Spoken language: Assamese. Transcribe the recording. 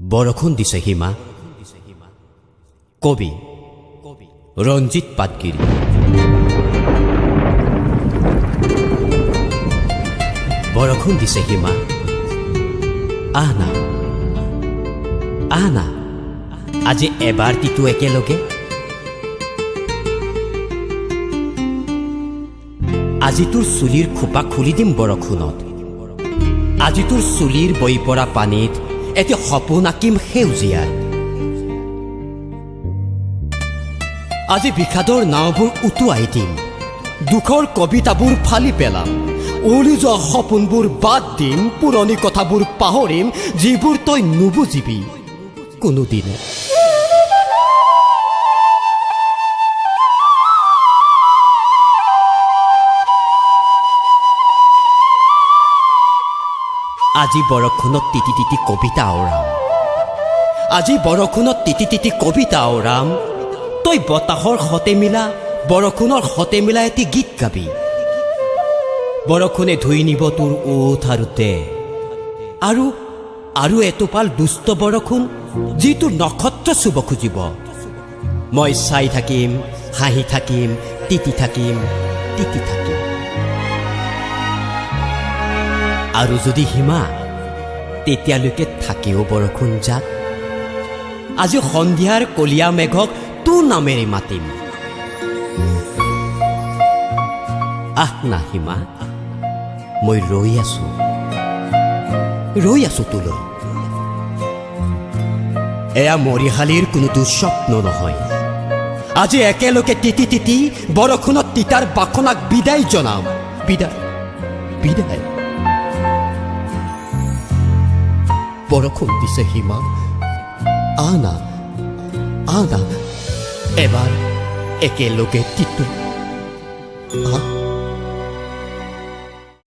বৰষুণ দিছে সীমা। কবি ৰঞ্জিত পাটগিৰি। বৰষুণ দিছে সীমা, আহ না, আহ না, আজি এবাৰ তিতো একেলগে। আজি তোৰ চুলিৰ খোপা খুলি দিম বৰষুণত। আজি তোৰ চুলিৰ বৈ পৰা পানীত এটি সপোন আঁকিম সেউজীয়াৰ। আজি বিষাদৰ নাওবোৰ উটুৱাই দিম, দুখৰ কবিতাবোৰ ফালি পেলাম, উৰি যোৱা সপোনবোৰ বাদ দিম, পুৰণি কথাবোৰ পাহৰিম, যিবোৰ তই নুবুজিবি কোনোদিনে। আজি বৰষুণত তিতি তিতি কবিতা আওৰাম, আজি বৰষুণত তিতি তিতি কবিতা আওৰাম। তই বতাহৰ সতে মিলা, বৰষুণৰ সতে মিলা এটি গীত গাবি। বৰষুণে ধুই নিব তোৰ ওঠ আৰু দেহ, আৰু আৰু এটোপাল দুষ্ট বৰষুণ যি তোৰ নক্ষত্ৰ চুব খুজিব। মই চাই থাকিম, হাঁহি থাকিম, তিতি থাকিম, তিতি থাকিম। আৰু যদি সীমা তেতিয়ালৈকে থাকেও বৰষুণ যাক, আজি সন্ধিয়াৰ কলীয়া মেঘক তোৰ নামেৰে মাতিম। আহ না সীমা, মই ৰৈ আছো, ৰৈ আছো তোলৈ। এয়া মৰিশালীৰ কোনো দুঃস্বপ্ন নহয়। আজি একেলগে তিতি তিতি বৰষুণত তিতাৰ বাসনাক বিদায় জনাম। বিদায়, বিদায়। বৰষুণ দিছে সীমা, আনা আনা, এবাৰ একেলগে তিতো। আহ।